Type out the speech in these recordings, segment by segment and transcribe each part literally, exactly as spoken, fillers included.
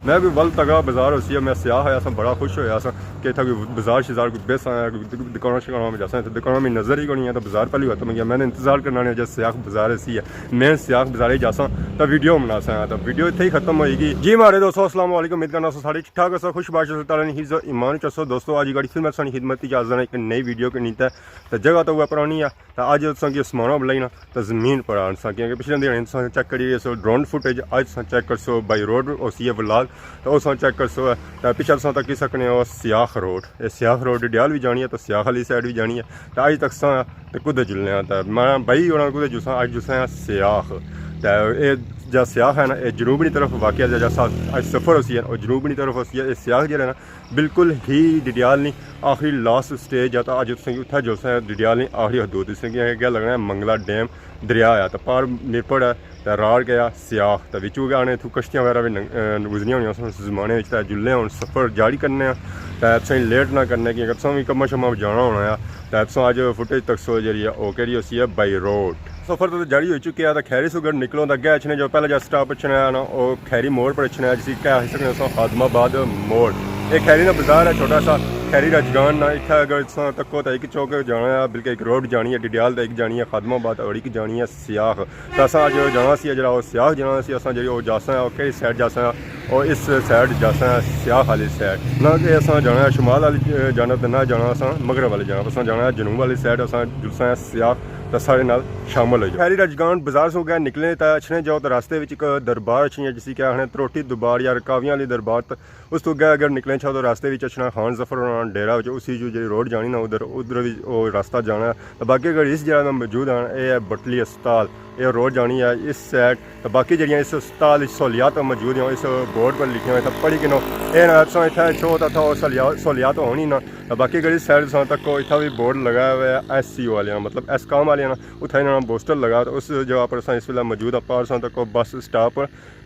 میں کوئی ول تگڑا بازار ہوسی ہے، میں سیاح ہویا ساں، بڑا خوش ہویا ساں کہ اتھا کوئی بازار شزار کوئی بیساں آیا، کوئی دک-، دکاناں شکاناں میں جاساں، اتھا دکاناں میں نظر ہی کوئی نہیں آیا، تو بازار پہلی وقت میں گیا، میں نے انتظار کرنا نہیں جس سیاح بازار ایسی ہے، میں سیاح بازار ہی جاساں، تو ویڈیو بناساں، تو ویڈیو اتھے ہی ختم ہوئی گئی۔ جی مارے دوستو، السلام علیکم، امید کرنا سو سارے ٹھیک ٹھاک ہو سو، خوش باش ہو سو، تعالیٰ نے حفظ و ایمان چ ہو سو۔ دوستو، آج کی گاڑی پھر میں تساں نی خدمت چ حاضر ہاں ایک نئی ویڈیو کے نیتے، تو جگہ تو وہ پرانی ہے، تو اج تساں کی آسماناں بلائی نا، تو زمین پر آن سا، کیونکہ پچھلے دن تساں چیک کری سو ڈرون فوٹیج، اج تساں چیک کر سو بائی روڈ ہوسی ہے ولاگ، تو تساں چیک کر سو، تو پچھے تساں تکی سکنے ہو سیاخ روڈ، اے سیاخ روڈ ڈڈیال بھی جانی ہے، تو سیاخ والی سائیڈ بھی جانی ہے، تو اج تک ساں تے کدے جلنے آں، تے میں بھائی ہوراں کدے جلساں، اج جلساں سیاخ، تے اے جا سیاخ ہے نا، اے جنوبی طرف واقع ہے، جا سا-، اج سفر ہوسی ہے، او جنوبی طرف ہوسی ہے، اے سیاخ جڑا ہے نا، بالکل ہی ڈڈیال نی آخری لاسٹ سٹیج ہے، تاں اج تساں کی اتھا جلساں ڈڈیال نی آخری حدود، تساں کی اگے لگنا ہے منگلا ڈیم دریا ہے، تاں پار میرپور ہے، تاں راڑ گیا سیاخ، تاں وچوں گیا آنے اتھوں کشتیاں وغیرہ بھی ننگ-، اے، گزریاں ہونیاں سن اس زمانے وچ، تاں جلنے ہن سفر جاری کرنے آں، تاں تساں لیٹ نہ کرنے، کیونکہ تساں بھی کماں شماں جانا ہونا ہے، تاں تساں اج فوٹیج تک سو جیڑی ہے او کیڑی ہوسی ہے بائی روڈ۔ سفر تو جاری ہوئی چکیا، تاں کھیری سو اگر نکلو تاں اگے اچھنے جو پہلا جا سٹاپ اچھنا ہے نا، او کھیری موڑ پر اچھنا ہے، جسی کہہ سکنے سو خادم آباد موڑ۔ اے کھیری نا بازار ہے چھوٹا سا، کھیری رجگان نا، اتھا اگر تساں تکو تاں ایک چوک جانا ہے، بلکہ ایک روڈ جانی ہے ڈڈیال، تے ایک جانی ہے خادم آباد اور ایک جانی ہے سیاخ۔ تاں اساں اج جانا سی جڑا او سیاخ جانا سی، اساں جڑی او جاساں او کیڑی سائیڈ جاساں، او اس سائیڈ جاساں سیاخ والی سائیڈ۔ نہ کہ اساں جانا ہے شمال والی جانب تے نہ جانا اساں مغرب والی جانب، اساں جانا ہے جنوب والی سائیڈ، اساں جلساں سیاخ۔ تاں سارے نال شامل ہوئی جاؤ۔ کھیری رجگان بازار سو گئے نکلے تاں اچھنے جاؤ تاں راستے وچ ایک دربار اچھنی ہے جسی کہ آخنے تروٹی دربار یا رکاویاں والی دربار۔ تاں اس تو گئے اگر نکلے چھاؤ تاں راستے وچ اچھنا خان ظفر ہونا ڈیرہ وچ، اسی جو جڑی روڈ جانی نا ادھر، ادھر وی او راستہ جانا ہے۔ تاں باقی اگر اس جگہ میں موجود ہاں، اے ہے بٹلی ہسپتال، اے روڈ جانی ہے اس سائیڈ۔ تاں باقی جڑیاں اس ہسپتال وچ سہولیات موجود ہیں، اس بورڈ پر لکھے ہوئے تاں پڑھی کنو۔ اے نا تساں اتھا چھو تاں اتھا او سہولیا-، سہولیات ہونی نا۔ تاں باقی اگر اس سائیڈ تساں تکو اتھا وی بورڈ لگا ہوا ہے ایس سی او والے نا، مطلب ایس کام والے نا، اتھا انہاں نا پوسٹر لگا، تاں اس جگہ پر اساں اس ویلے موجود ہاں، پار اساں تکو بس سٹاپ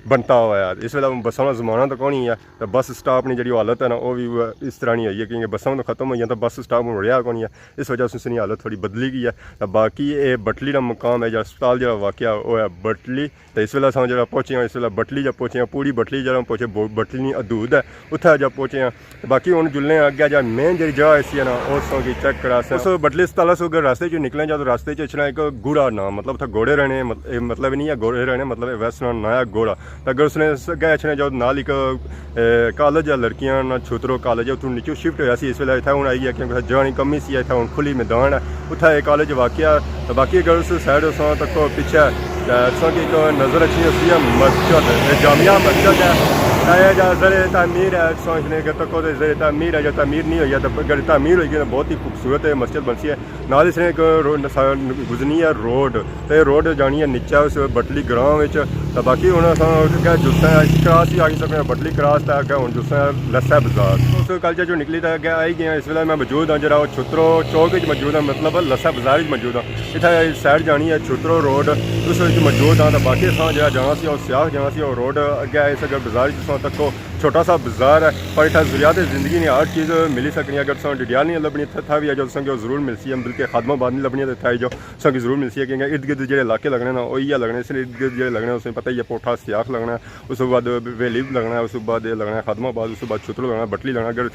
بنتا ہوا ہے۔ اس ویلے بساں نا زمانہ تاں کونی ہے، تاں بس سٹاپ نی جڑی حالت ہے نا، او وی اس طرح نی ہوئی ہے، کیونکہ بساں تاں ختم ہوئی ہیں، تاں بس سٹاپ ہن رہیا کونی ہے، اس وجہ سے اس نی حالت تھوڑی بدلی گئی ہے۔ تاں باقی اے بٹلی نا مقام ہے، جڑا ہسپتال جڑا واقع ہے، او ہے بٹلی۔ تاں اس ویلے اساں جڑا پہنچے ہاں، اس ویلے بٹلی جا پہنچے ہاں، پوری بٹلی جڑا پہنچے، بو-، بٹلی نی حدود ہے، اتھا جا پہنچے ہاں۔ تاں باقی ہن جلنے آں اگے جا مین جڑی جگہ ایسی ہے نا، او تساں کی چیک کراساں۔ اس بٹلی ہسپتال سو اگر راستے چ نکلے جا تاں راستے چ اچھنا ایک گھوڑا نا، مطلب اتھا گھوڑے رہنے، مط-، اے مطلب نہیں ہے گھوڑے رہنے، مطلب اے ویسے نا نایا گھوڑا۔ تاں اگر اس نے س-، اگے اچھنے جا نال ایک، اے، کالج ہے لڑکیاں نا چھوترو کالج ہے، اتھوں نیچوں شفٹ ہویا سی، اس ویلے اتھا ہن آئی گیا کیونکہ جگہ نی کمی سی، اتھا ہن کھلی میدان ہے۔ اتھا اے کالج واقع ہے۔ تاں باقی اگر اس سائیڈ اساں تکو پچھے، تاں اساں کی ایک نظر اچھی ہوسی ہے مسجد، اے جامع مسجد ہے۔ تاں اے جا زیر تعمیر ہے، اساں اس نے اگر تکو تے زیر تعمیر ہے، یا تعمیر نہیں ہوئی ہے، تاں اگر تعمیر ہوئی گئی تاں بہت ہی خوبصورت ہے مسجد بنسی ہے۔ نال اس نے ایک رو-، نسا-، گزرنی ہے روڈ، تے روڈ جانی ہے نیچے اس بٹلی گراں وچ۔ تاں باقی ہن اساں اگے جلساں کراس ہی آئی سکنے، بٹلی کراس تے اگے ہن جلساں لسہ بازار۔ اس کالج جو نکلی تے اگے آئی گئے ہیں۔ اس ویلے میں موجود ہاں جڑا او چھترو چوک وچ موجود ہاں، مطلب لسہ بازار وچ موجود ہاں۔ اتھا سائیڈ جانی ہے چھترو روڈ، اس وچ موجود ہاں۔ تاں باقی اساں جڑا جانا سی او سیاخ جانا سی او روڈ اگے آئی سکنے بازار وچ تساں تکو چھوٹا سا بازار ہے، پر اتھا ضروریات زندگی نی ہر چیز ملی سکنی ہے۔ اگر تساں ڈڈیال نی لبنی تاں اتھا وی آئی جاؤ، تساں کی او ضرور ملسی ہے، بلکہ خادم آباد نی لبنی ہے تاں اتھا آئی جاؤ۔ تساں کی ضرور ملسی ہے، کیونکہ ارد گرد جڑے علاقے لگنے نا، او ایہا لگنے، اس نے ارد گرد جڑے لگنے، اس نے پتہ ہی ہے، پوٹھا سیاخ لگنا، اس تو بعد ویلی لگنا، اس تو بعد اے لگنا خادم آباد، اس تو بعد چھترو لگنا، بٹلی لگنا۔ اگر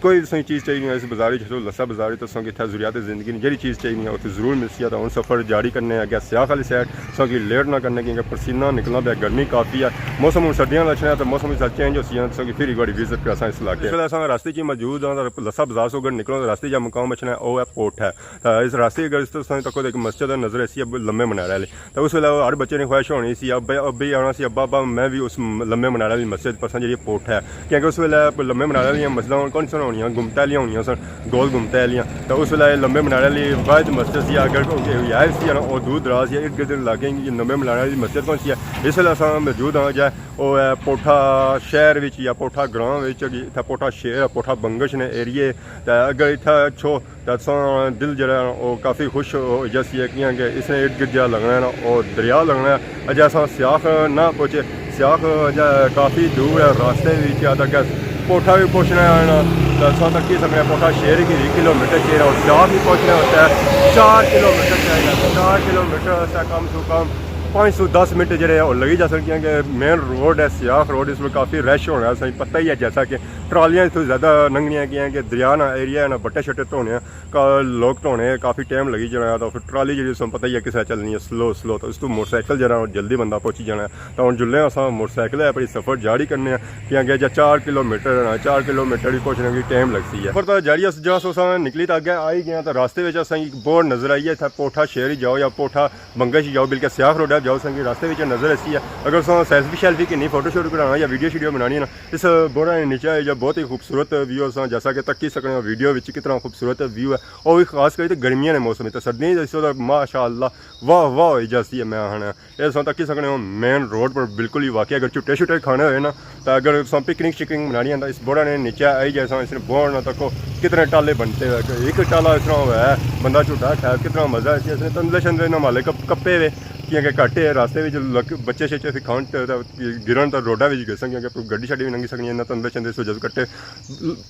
کوئی تساں چیز چاہیے ہوئی اس بازار وچ، لسہ بازار وچ، تساں کی اتھا ضروریات زندگی نی جڑی چیز چاہیے ہوئی، اتھے ضرور ملسی ہے۔ تاں ہن سفر جاری کرنے آں اگے سیاخ والی سائیڈ، تساں کی لیٹ نہ کرنے، کیونکہ پرسینہ نکلنا پیا، گرمی کافی ہے، موسم ہن سردیاں دا اچھنا ہے، تاں موسم وچ چینج ہوسی ہے، تساں کی پھر ایک باری وزٹ کراساں اس علاقے۔ اس ویلے اساں راستے چ موجود ہاں، تاں لسہ بازار سو اگر نکلو، تاں راستے چ مقام اچھنا ہے، او ہے پوٹھا ہے۔ تاں اس راستے اگر اس طرح تکو تے ایک مسجد ہے نظر ایسی ہے لمے منارے والی۔ تاں اس ویلے ہر بچے نی خواہش ہونی سی، ابے، ابے آنا سی، ابا، ابا، میں وی اس م-، لمے منارے والی مسجد پڑھساں جڑی پوٹھا ہے۔ کیونکہ اس ویلے لمے منارے والیاں مسجداں ہن کون سن ہونیاں، گھمٹے والیاں ہونیاں سن، گول گھمٹے والیاں۔ تاں اس ویلے لمے منارے والی واحد مسجد سی، اگر کوئی ہے سی نا، او دور دراز سی، ارد گرد علاقے لمے منارے والی مسجد کون سی ہے۔ اس ویلے اساں موجود ہاں جے او ہے پوٹھا شہر وچ یا پوٹھا گراں وچ، اتھا پوٹھا شہر ہے، پوٹھا بنگش نے ایریے۔ تے اگر اتھا اچھو تاں تساں دل جڑا ہے او کافی خوش ہو جاسی ہے، کیاں کہ اس نے ارد گرد جڑا لگنا ہے نا، او دریا لگنا ہے۔ اجے اساں سیاخ نہ پہنچے، سیاخ اجے کافی دور ہے، راستے وچ آ تک پوٹھا بھی پہنچنا ہے نا، تاں تساں تکی سکنے پوٹھا شہر کی کلومیٹر چاہیے اور سیاخ بھی پہنچنا ہوتا ہے چار کلومیٹر چاہیے، چار کلومیٹر سے کم سے کم پانچ سو دس منٹ جڑے اور لگی جاسن، کیونکہ مین روڈ ہے، سیاخ روڈ، اس میں کافی رش ہونا ہے۔ سائیں پتہ ہی ہے جیسا کہ ٹرالیاں اتھوں زیادہ لنگھنیاں کیاں کہ دریا نا ایریا ہے نا، بٹے شٹے دھونے ہیں، کا-، لوگ دھونے ہیں، کافی ٹائم لگی جانا ہے۔ تو پھر ٹرالی جڑی اس میں پتہ ہی ہے کسے چلنی ہے، سلو سلو، تو اس تو موٹر سائیکل جڑا جلدی بندہ پہنچی جانا ہے۔ تو ہن جلنے آں اساں موٹر سائیکل ہے، اپنی سفر جاری کرنے آں۔ کیاں کہ جا چار کلومیٹر ہے نا، چار کلومیٹر ہی پہنچنے کی ٹائم لگسی ہے۔ پر تو جاری اس جا سو اساں نکلی تو اگے آئی گئے، تو راستے وچ اساں ایک بورڈ نظر آئی ہے، اتھا پوٹھا شہر ہی جاؤ یا پوٹھا بنگش ہی جاؤ، بلکہ سیاخ روڈ ہے جاؤ، اساں کی راستے وچ نظر اسی ہے۔ اگر اساں سیلفی شیلفی کی نہیں، فوٹو شوٹو کڈھانا یا ویڈیو شیڈیو بنانی ہے نا، اس بورڈ نے نیچے آئی جا، بہت ہی خوبصورت ویو اساں جیسا کہ تکی سکنے ہو، ویڈیو وچ کتنا خوبصورت ویو ہے۔ اور بھی خاص کر تے گرمیاں نے موسم ہے، تو سردیاں اس وقت ماشاء اللہ واہ واہ ہوئی جاسی ہے، میں آخنا۔ اے تساں تکی سکنے ہو مین روڈ پر بالکل ہی واقعی اگر جھٹے شٹے کھانے ہوئے نا، تو اگر تساں پکنک شکنک بنانی ہے تو اس بورڈ نے نیچے آئی جائے، اس نے بورڈ نہ تکو کتنے ٹالے بنتے ہوئے۔ ایک ٹالا اس طرح ہوا ہے، بندہ جھٹا کھائے، کتنا مزہ ہے۔ اس نے تندلے شندلے نہ مالے کپ-، کپے ہوئے، کیونکہ گھٹ ہے راستے وچ لک-، بچے شچے پھر کھان تے، تے گرن تو روڈا وچ گسن، کیونکہ گڈی شڈی بھی لنگھی سکنی ہے، نہ تندلے شندلے اس وجہ سے کٹے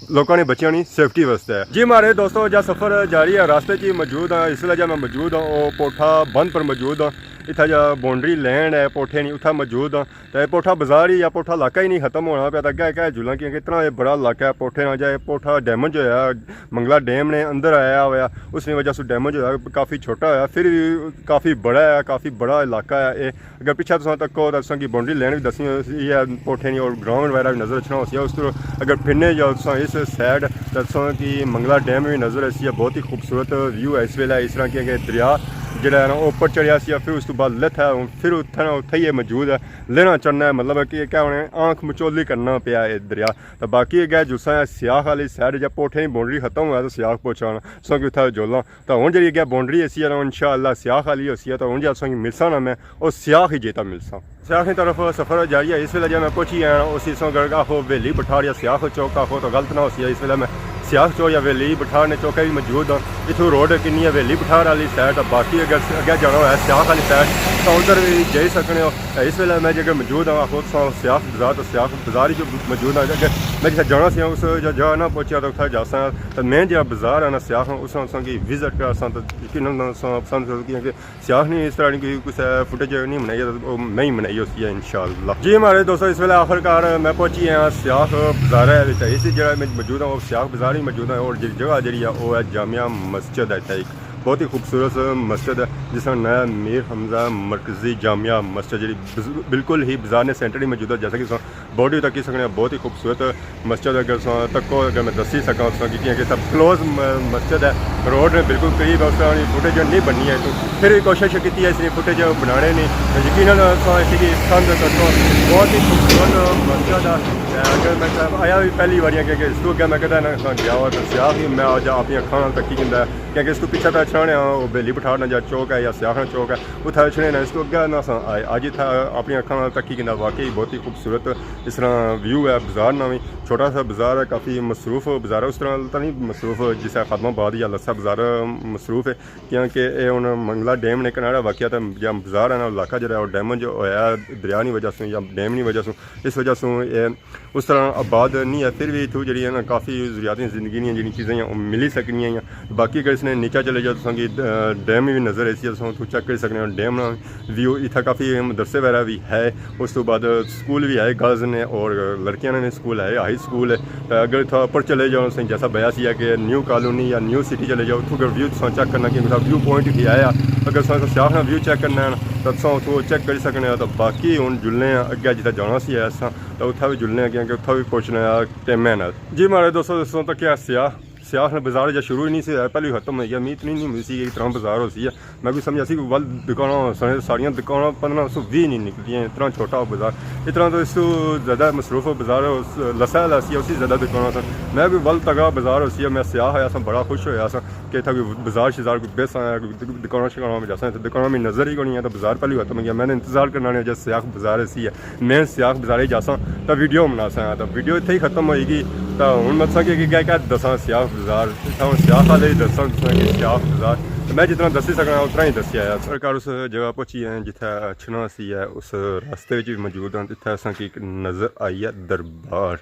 لوکاں نے بچیاں نی سیفٹی واسطے ہے۔ جی ماڑے دوستو، جا سفر جاری ہے، راستے چ ہی موجود ہاں۔ اس ویلے جا میں موجود ہاں، او پوٹھا بند پر موجود ہاں۔ اتھا جا باؤنڈری لین ہے پوٹھے نی، اتھا موجود ہاں۔ تے پوٹھا بازار ہی یا پوٹھا علاقہ ہی نہیں ختم ہونا پیا، تے اگے اگے جلاں، کیونکہ اتنا اے بڑا علاقہ ہے پوٹھے نا۔ جا اے پوٹھا ڈیمیج ہویا، منگلا ڈیم نے اندر آیا ہویا، اس نی وجہ سے ڈیمیج ہویا، کافی چھوٹا ہویا، پھر بھی کافی بڑا ہے، کافی بڑا علاقہ ہے اے۔ اگر پچھے تساں تکو تاں تساں کی باؤنڈری لین بھی دسنی ہوسی ہے، پوٹھے نی اور گراؤنڈ وغیرہ بھی نظر اچھنا ہوسی ہے۔ اس طرح اگر پھرنے جاؤ تساں اس سائیڈ تاں تساں کی منگلا ڈیم بھی نظر اسی ہے۔ بہت ہی خوبصورت ویو ہے اس ویلے، اس طرح کہ کہ دریا جڑا ہے نا، اوپر چڑھیا سی، پھر اس تو بعد لتھا ہے، پھر اتھے نا اتھے ہی یہ موجود ہے۔ لینا چڑھنا ہے، مطلب ہے کہ کیا ہونا ہے، آنکھ مچولی کرنا پیا ہے دریا۔ تو باقی اگے جساں ہے سیاخ والی سائیڈ، جب پوٹھے نی باؤنڈری ختم ہوا تو سیاخ پہنچانا، تساں کی اتھے جولاں۔ تو ہن جیڑی اگے باؤنڈری اسی ہے نا، انشاءاللہ سیاخ والی ہوسی ہے، تو ہن جے تساں کی ملساں نا میں، او سیاخ ہی جیتا ملساں۔ سیاخ نی طرف سفر جاری ہے۔ اس ویلے جے میں پہنچی آیا، اسی سوں اگر آخو ویلی بٹھار یا سیاخ چوک آخو تو غلط نہ ہوسی ہے۔ اس ویلے میں سیاخ چوک یا ویلی بٹھار نے چوکے بھی موجود ہاں۔ اتھوں روڈ کنی ہے ویلی بٹھار والی سائیڈ، تو باقی اگر اگے جانا ہویا سیاخ والی سائیڈ تو ادھر بھی جائی سکنے ہو۔ تو اس ویلے میں جے اگر موجود ہاں، آخو تساں سیاخ بازار، تو سیاخ بازار ہی جو موجود ہاں۔ اگر میں جتھے جانا سی، اس جا، جا نہ پہنچیا تو اتھے جاساں۔ تو میں جیڑا بازار ہے نا سیاخ، اس تساں کی وزٹ کراساں تو یقیناً تساں پسند کرو، کیونکہ سیاخ نی اس طرح نی کوئی کسے فوٹیج نی بنائی ہے، تو او میں ہی بنائی ہوسی ہے انشاءاللہ۔ جی ماڑے دوستو، اس ویلے آخر کار میں پہنچی آیا سیاخ بازار ہے وچ۔ اس جگہ میں موجود ہاں، او سیاخ بازار ہی موجود ہاں، اور جیڑی جگہ جیڑی ہے او ہے جامع مسجد ہے۔ اتھے ایک بہت ہی خوبصورت مسجد ہے، جس کا نام ہے میر حمزہ مرکزی جامع مسجد، جیڑی بز-، بالکل ہی بازار نے سینٹر ہی موجود ہے۔ جیسا کہ تساں بورڈ وی تکی سکنے ہو، بہت ہی خوبصورت مسجد۔ اگر تساں تکو، اگر میں دسی سکاں تساں کی، کیونکہ سب کلوز م-، مسجد ہے، روڈ نے بالکل قریب ہے، اس طرح نی فوٹیج نہیں بننی ہے۔ تو پھر بھی کوشش کیتی ہے اس نی فوٹیج بنانے نی۔ یقیناً تساں اسی کی پسند کرسو، بہت ہی خوبصورت مسجد ہے۔ اگر میں آیا بھی پہلی باری ہے، کیونکہ اس تو اگے میں کدے نہ گیا ہوا، تو سیاخ ہی میں اج اپنی اکھاں نال تکی گھندا ہے۔ کیونکہ اس تو پچھے تاں اچھنا نے ہاں، او بیلی پٹھار نا جا چوک ہے یا سیاخ نا چوک ہے، اتھا اچھنے نے، اس تو اگے نہ سا آئے۔ اج اتھا اپنی اکھاں نال تکی گھندا، واقعی بہت ہی خوبصورت اس طرح ویو ہے بازار نا وی۔ چھوٹا سا بازار ہے، کافی مصروف بازار ہے، اس طرح تاں نہیں مصروف جس طرح خادم آباد یا لسا بازار مصروف ہے، کیونکہ اے ہن منگلا ڈیم نے کنارے واقع ہے، تے جا بازار ہے نا، علاقہ جیڑا ہے، او ڈیمیج ہویا ہے دریا نی وجہ سوں یا ڈیم نی وجہ سوں، اس وجہ سوں اے اس طرح آباد نہیں ہے، پھر بھی اتھوں جیڑی ہے نا، کافی ضروریات زندگی نیاں جیڑی چیزاں ہیں، او ملی سکنیاں ہیں۔ باقی اگر اس نے نیچا چلے جاؤ، تساں کی، آ، ڈیم بھی نظر ایسی، تساں اتھوں چیک کری سکنے ہو۔ ڈیم نا ویو اتھا کافی مدرسے وغیرہ بھی ہے، اس تو بعد سکول بھی ہے، گرلز نے اور لڑکیاں نے بھی سکول ہے، ہائی سکول ہے۔ تے اگر اتھا اوپر چلے جاؤ، تساں جیسا بیا سی ہے کہ نیو کالونی یا نیو سٹی چلے جاؤ، اتھوں اگر ویو تساں چیک کرنا کہ اتھا ویو پوائنٹ بھی آیا، اگر تساں سیاخ نا ویو چیک کرنا ہے نا، تو تساں اتھوں چیک کری سکنے ہو۔ تو باقی ہن جلنے آں اگے جتھا جانا سی ہے اساں، تو اتھا بھی جلنے آں، کیونکہ اتھا بھی پہنچنا ہے ٹیمے نال۔ جی ماڑے دوستو، تساں تکیا سیاخ، سیاخ نے بازار جا شروع ہی نہیں سی ہویا، پہلے ہی ختم ہوئی گیا۔ امید نہیں، نہیں ہوئی سی کہ اتنا بازار ہو سی ہے۔ میں کوئی سمجھا سی کہ ول دکاناں ہو سن، ساریاں دکاناں پندرہ سو ویہ نہیں نکلیاں، اتنا چھوٹا ہو بازار۔ اتنا تو اس تو زیادہ مصروف ہو بازار اس لسا والا سی، اسی زیادہ دکاناں سن۔ میں کوئی ول تگڑا بازار ہو سی ہے، میں سیاخ آیا سا، بڑا خوش ہویا سا کہ اتھا کوئی بازار شزار کوئی بیساں، کوئی دک-، دکاناں شکاناں میں جاساں، اتھا دکاناں میں نظر ہی کوئی نہیں ہے، تو بازار پہلے ہی ختم ہو گیا۔ میں نے انتظار کرنا نہیں جس سیاخ بازار سی ہے۔ میں سیاخ بازارے جاساں تاں ویڈیو بناساں، تاں ویڈیو اتھے ہی ختم ہوئی گئی۔ تاں ہن میں تساں کی اگے کیا دساں سیاخ بازار، اتھاں ہن سیاخ آلے ہی دساں تساں کی سیاخ بازار۔ تاں میں جتنا دسی سکنا اتنا ہی دسیا ہے۔ سرکار اس جگہ پہنچی ہیں جتھے اچھنا سی ہے، اس راستے وچ بھی موجود ہیں۔ اتھے اساں کی نظر آئی ہے دربار،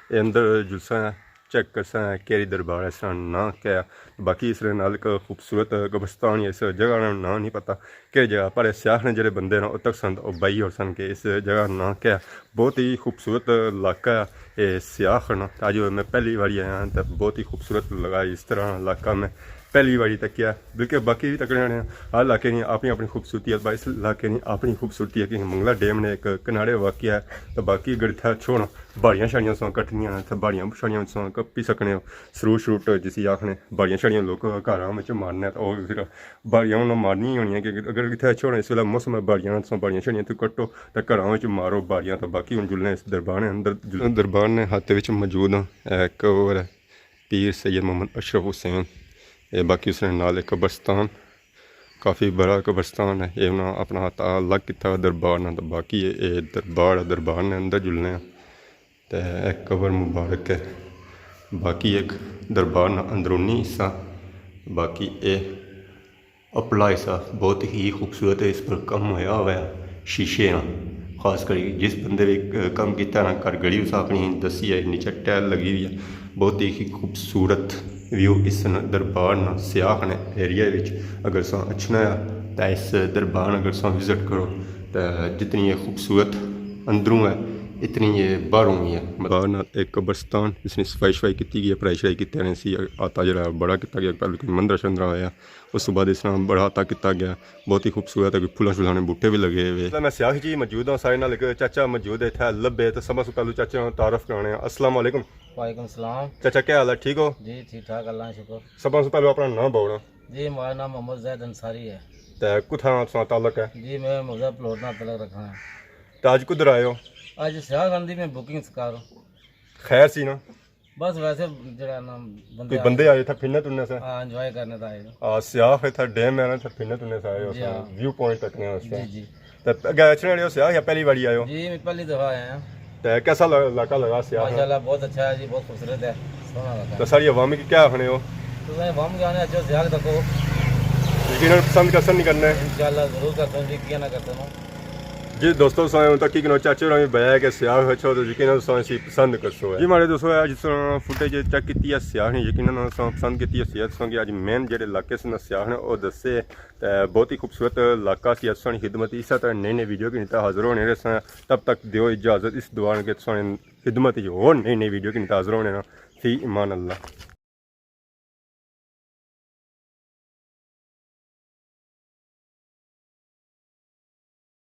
اے اندر جلسہ ہے۔ چیک کرساں کیہڑی دربار ہے، اس نا ناں کیا ہے۔ باقی اس نے نال ایک خوبصورت قبرستان ہے، اس جگہ نا ناں نہیں پتہ کیہڑی جگہ، پر سیاح نے جڑے بندے نا اتک سن، او بائی اور سن کہ اس جگہ نا ناں کیا ہے۔ بہت ہی خوبصورت علاقہ ہے اے سیاہ خانہ۔ اج میں پہلی باری آیا ہاں تے بہت ہی خوبصورت لگا اس طرح علاقہ میں پہلی باری تکیا، بلکہ باقی بھی تکنے آنے ہیں۔ ہر علاقے نی اپنی اپنی خوبصورتی ہے، پر اس علاقے نی اپنی خوبصورتی ہے کہ منگلا ڈیم نے ایک کنارے واقع ہے۔ تو باقی اگر اتھا چھوڑ باڑیاں شاڑیاں ساں کٹنیاں، اتھا باڑیاں شاڑیاں ساں کپی سکنے ہو، سروٹ شروٹ جسی آکھنے، باڑیاں شاڑیاں لوک گھراں وچ مارنے، تو او پھر باڑیاں انہاں مارنی ہونی ہے کہ اگر اتھا چھوڑ اس ویلے موسم ہے باڑیاں ساں، باڑیاں شاڑیاں تو کٹو، تے گھراں وچ مارو باڑیاں۔ تو باقی ہن جلنے اس دربار نے اندر، جل-، دربار نے ہاتھ وچ موجود ہاں۔ اے کور ہے پیر سید محمد اشرف حسین۔ اے باقی اس نے نال ایک قبرستان، کافی بڑا قبرستان ہے۔ اے انہاں اپنا ہاتھ الگ کیتا ہویا دربار نال۔ تو باقی اے، اے دربار ہے، دربار نے اندر جلنے ہاں۔ تے اے قبر مبارک ہے۔ باقی ایک دربار نا اندرونی حصہ، باقی اے اپلا حصہ بہت ہی خوبصورت ہے، اس پر کم ہویا ہوا ہے شیشے نا، خاص کر جس بندے نے کم کیتا نا گھر گڑی اس اپنی دسی ہے، نیچے ٹائل لگی ہوئی ہے، بہت ہی خوبصورت ویو اس ن-، دربار نا سیاہ نے ایریا وچ اگر ساں اچھنا ہے تاں اس دربار نا اگر ساں وزٹ کرو تاں جتنی یہ خوبصورت اندروں ہے اتنی یہ باہروں بھی ہے۔ دربار نال ایک قبرستان جس نے صفائی شفائی کیتی گئی ہے، پڑھائی شڑھائی کیتے نے سی، آتا جڑا بڑا کیتا گیا، پہلے کوئی مندرا شندرا ہویا۔ اس تو بعد اس طرح بڑا عطا کیتا گیا، بہت ہی خوبصورت ہے، کوئی پھلاں شلاں نے بوٹے بھی لگے ہوئے۔ میں سیاہ جی موجود ہاں، سارے نال ایک چاچا موجود ہے، اتھا لبھے تے سبھاں سوں پہلو چاچے نال تعارف کرانے ہیں۔ السلام علیکم۔ وعلیکم السلام۔ چاچا کیا حال ہے، ٹھیک ہو؟ جی ٹھیک ٹھاک، اللہ کا شکر۔ سبھاں سوں پہلو اپنا نام بولا۔ جی میرا نام محمد زید انصاری ہے۔ تے کتھاں تساں تعلق ہے؟ جی میں مغزہ پلوٹ نال تعلق رکھنا ہے۔ تے اج کدھر آئے ہو؟ اج سیاہ گاندھی میں بکنگ کر۔ خیر سی نا؟ بس ویسے جڑا نا بندے کوئی بندے آئے۔ آئے تھے پھرنے ترنے سے؟ ہاں، انجوائے کرنے تو آئے۔ آ، سیاہ اتھا ڈیم ہے نا، اتھا پھرنے ترنے سے آئے ہو، جی ہاں۔ ویو پوائنٹ تکنے واسطے۔ جی، جی۔ تے اگے اچھنے آئے ہو سیاہ یا پہلی باری آئے ہو؟ جی، میں پہلی دفعہ آیا ہاں۔ تے کیسا ل-، علاقہ لگا سیاہ؟ ماشاءاللہ بہت اچھا ہے جی، بہت خوبصورت ہے، سوہنا علاقہ تے ہے۔ ساری عوام کی کیا آخنے ہو؟ تساں عوام کی آخنے اچھو سیاہ تکو۔ یقیناً پسند کرسن نہیں کرنے؟ انشاءاللہ ضرور کرسن جی، کیا نہ کرسن۔ جی دوستو، تساں ہن تک کی کنو چاچے ہوراں وی بیا کہ سیاہ اچھو تے یقیناً تساں اسی پسند کرسو۔ جی ماڑے دوستو، اج تساں فوٹیج چیک کیتی ہے سیاہ نے، یقیناً تساں پسند کیتی ہے سیاہ، تساں کہ اج مین جڑے علاقے سن سیاہ نے او دسے۔ تے بہت ہی خوبصورت علاقہ سی، اساں نی خدمت اچ اسے طرح نئی نئی ویڈیو کی نتا حاضر ہونے رہساں۔ تب تک دیو اجازت، اس دعا کہ تساں نی خدمت اچ ہور نئی نئی ویڈیو کی نتا حاضر ہونے نا۔ فی امان اللہ۔